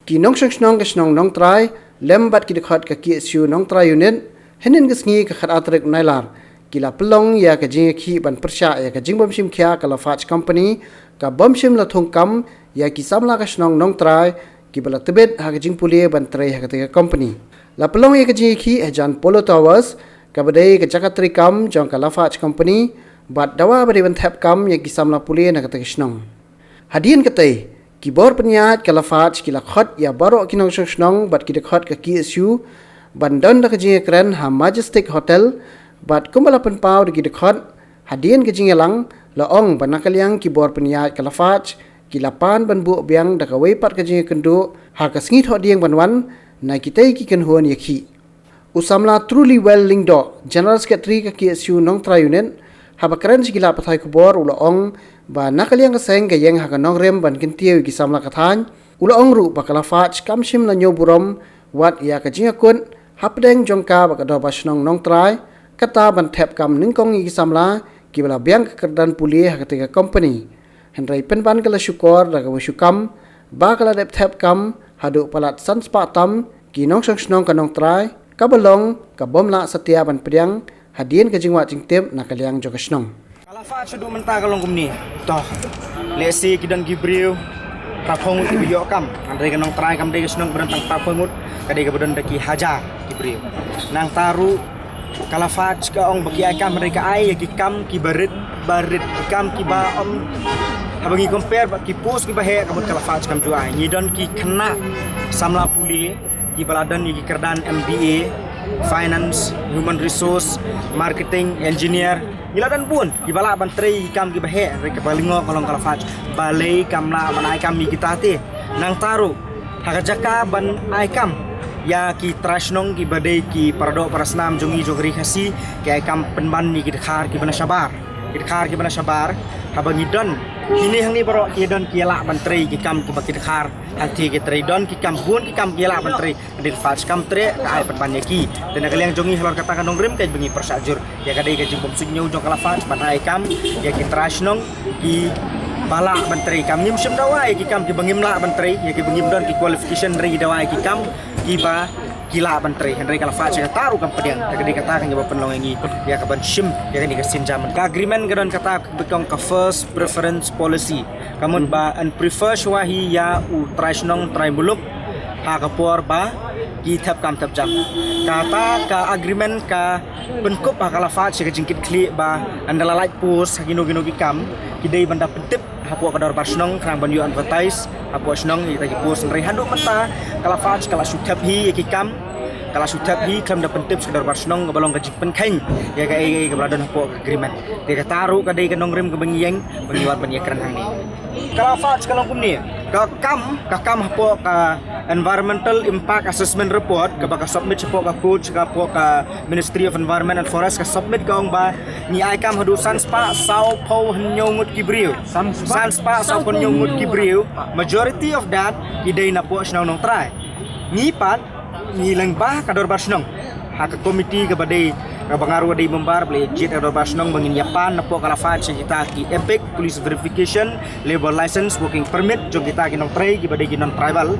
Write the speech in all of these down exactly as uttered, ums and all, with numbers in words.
Ki nongshong shnong ka shnong Nongtrai lem bad ki dkhot ka K S U Nongtrai Unit, hynnin ka sngi ka khatar tarik Nailar, ki la pynlong ïa ka jingïakhih ban pyrshah ïa ka jingbym shimkhia ka Lafarge Company, ka bym shym la thung kam ïa ki samla ka shnong Nongtrai, ki ba la tbit ha ka jingpule ban trei ha kata ka company. La pynlong ïa ka jingïakhih hajan Polo Towers, ka ba dei ka jaka trei kam jong ka Lafarge Company, bad dawa ba dei ban thep kam ïa ki samla pule na kata ka shnong. Hadien katei, ki bor pynïaid ka Lafarge ki la khot ïa baroh ki nongshong shnong bad ki dkhot ka K S U ban don da ka jingïakren ha Majestic Hotel, bad kumba la pynpaw da ki dkhot, hadien ka jingïalang, la ong ba na ka liang ki bor pynïaid ka Lafarge ki la pan ban buh biang da kawei pat ka jingïakynduh ha ka sngi Thohdieng ban wan, na kitei ki kynhun ïakhih. U samla Truly Well Lyngdoh, General Secretary ka K S U Nongtrai Unit, haba kren sha ki lad pathai khubor u la ong ba na ka liang ka seng ka ïeng ha ka nongrim ban kyntiew ïa ki samla ka thaiñ, u la ong ruh ba ka Lafarge kam shym la ñiew burom wat ïa ka jingïakut hapdeng jong ka bad ka Dorbar Shnong Nongtrai, kata ban thep kam nyngkong ïa ki samla ki ba la biang ka kyrdan pule ha katei ka company. Hynrei pynban ka la shukor da kaba shu kam ba ka la dep thep kam haduh palat san spah tam ki nongshong shnong ka Nongtrai, kaba long ka bym lah satia ban pdiang hadien ka jingwad jingtip na ka liang jong ka shnong. Ka Lafarge haduh mynta ka long kumne. To, lehse ki don ki briew phra phew ngut ki ba ïoh kam, hynrei ka Nongtrai kam dei ka shnong ba don tang phra phew ngut, ka dei kaba don da ki hajar ki briew. Nangta ruh ka Lafarge ka ong ba ki ai kam, hynrei ka ai ïa ki kam ki barit barit, ki kam ki ba ym, haba ngi compare bad ki post ki ba heh, ka mut ka Lafarge kam ju ai. Ngi don ki khynnah samla pule ki ba la don ïa ki kyrdan M B A, Finance, Human Resource, Marketing, Engineer. Ngi la don bun ki ba lah ban trei ïa ki kam ki ba heh, hynrei kaba lyngngoh ka long ka Lafarge. Balei kam lah ban ai kam ïa kita te? Nangta ruh ha ka jaka ban ai kam ïa ki trai shnong ki ba dei ki paradoh parasnam jong ngi jong ka ri Khasi, ki ai kam pynban ïa ki dkhar ki ba na shabar. Ki dkhar ki ba na shabar, haba ngi don kine hangne baroh ki don ki ïa lah ban trei ki kam ki ba ki dkhar hangtei ki trei, don ki kam, bun ki kam ki ïa lah ban trei. Ka Lafarge kam treh ka ai pynban ïa ki. Te na ka liang jong ngi halor kata ka nongrim ka ba ngi pyrshah jur ïa ka dei ka jingbym suidñiew jong ka Lafarge ban ai kam ïa ki trai shnong ki ba lah ban trei kam. Ngim shym dawa ïa ki kam ki ba ngim lah ban trei, ïa ki ba ngim don ki qualification, hynrei ngi dawa ïa ki kam ki ba ki lah ban trei, hynrei ka Lafarge kata ruh kam pdiang. Te ka dei kata ka ngi ba pynlong ïa ngi ïa ka ban shim ïa kane ka sienjam. Ka agreement ka don kata ba kong ka first preference policy. Ka mut ba yn prefer shuwa hi ïa u trai shnong trai muluk ha ka por ba ki thep kam thep jam. Kata ka agreement ka pynkup ha ka Lafarge sha ka jingkitkhlieh ba ynda la lait post ha kino kino ki kam, ki dei ban da pyntip hapoh ka Dorbar Shnong khnang ban ïoh advertise hapoh shnong ïa kita ki post. Hynrei haduh mynta ka Lafarge ka la shu thep hi ïa ki kam, ka la shu thep hi khlem da pyntip sha ka Dorbar Shnong, kaba long ka jingpynkheiñ ïa kaei kaei kaba la don hapoh ka agreement. Te kata ruh ka dei ka nongrim kaba ngi ïeng ba ngi wan ban ïakren hangne. Ka Lafarge ka long kumne. Ka kam, ka kam hapoh ka Environmental Impact Assessment Report kaba ka submit shapoh ka court, shapoh ka Ministry of Environment and Forest, ka submit ka ong ba ngi ai kam haduh san spah saw phew hynñiew ngut ki briew. San spah? San spah saw phew hynñiew ngut ki briew. Majority of that ki dei napoh shnong Nongtrai. Ngi pat ngi lyngba ka Dorbar Shnong ha ka komiti kaba dei, kaba nga ruh dei member, ba la jied ha ka Dorbar Shnong ba ngin ïa pan napoh ka Lafarge sha kita ki EPIC, Police Verification, Labour License, Working Permit jong kita ki nongtrei kiba dei ki non-tribal.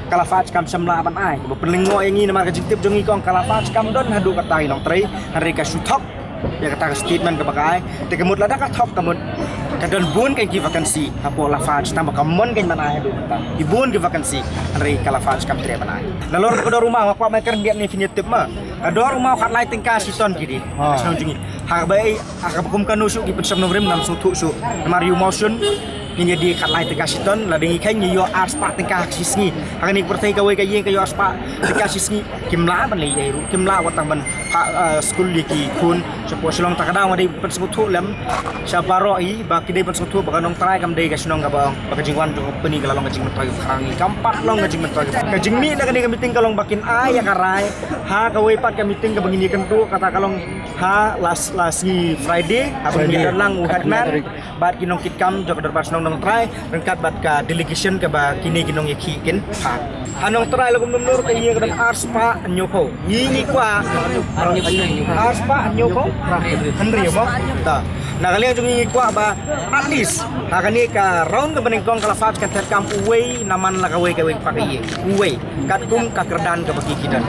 Ka Lafarge kam shym lah ban ai, ba pynlyngngoh ïa ngi namar ka jingtip jong ngi ka ong ka Lafarge kam don haduh katta ki nongtrei, hynrei ka shu thok ïa kata ka statement kaba ka ai. Te ka mut lada ka thok ka mut ka don bun kein ki vacancy hapoh Lafarge, tang ba ka mon kein ban ai haduh mynta. Ki bun ki vacancy, hynrei ka Lafarge kam treh ban ai. Nalor ka dor u maw, nga kwah ban kren biang ne, phin ïa tip ma. Ka dor u maw khatlai tyngka shi ton ki dei. Ha. Shnong jong ngi. Ha kaba ei, ha kaba kum kano shuh ki pynshong nongrim ngam sngewthuh shuh. Namar ïa u maw shun ngin ïa die khatlai tyngka shi ton, lada ngi kheiñ ngi ïoh ar spah tyngka ha shi sngi. Ha kane ka pyrthei kawei ka ïing ka ïoh ar spah tyngka shi sngi. Kim lah ban leh ei ruh, kim lah wat tang ban phah, eh, skul ïa ki khun shapoh Shillong. Ta ka daw nga dei pynsngewthuh lem sha baroh hi ba ki dei pynsngewthuh ba ka Nongtrai kam dei ka shnong kaba ong ba ka jingwan jong ka company ka la long ka jingmyntoi kaba khraw. Ngi kam pat long ka jingmyntoi kaba khraw. Ka jingmih na kane ka meeting ka long ba kin ai ïa ka rai ha kawei pat ka meeting kaba ngin ïakynduh, kata ka long ha la, la sngi Friday, ha ba ngin ïadon lang u headman bad ki nongkitkam jong ka Dorbar Shnong Nongtrai ryngkat bad ka delegation kaba kine ki nongïakhih kin phah. Ha Nongtrai la kum Umnur ka ïing ka don ar spah hynñiew phew. Ngi ngi kwah ar spah hynñiew phew hynriew mo. Ta. Na ka liang jong ngi ngi kwah ba at least ha kane ka round kaba nyngkong ka la sah kynthei kam uwei na man la kawei kawei pat ka ïing, uwei, katkum ka kyrdan kaba ki ki don.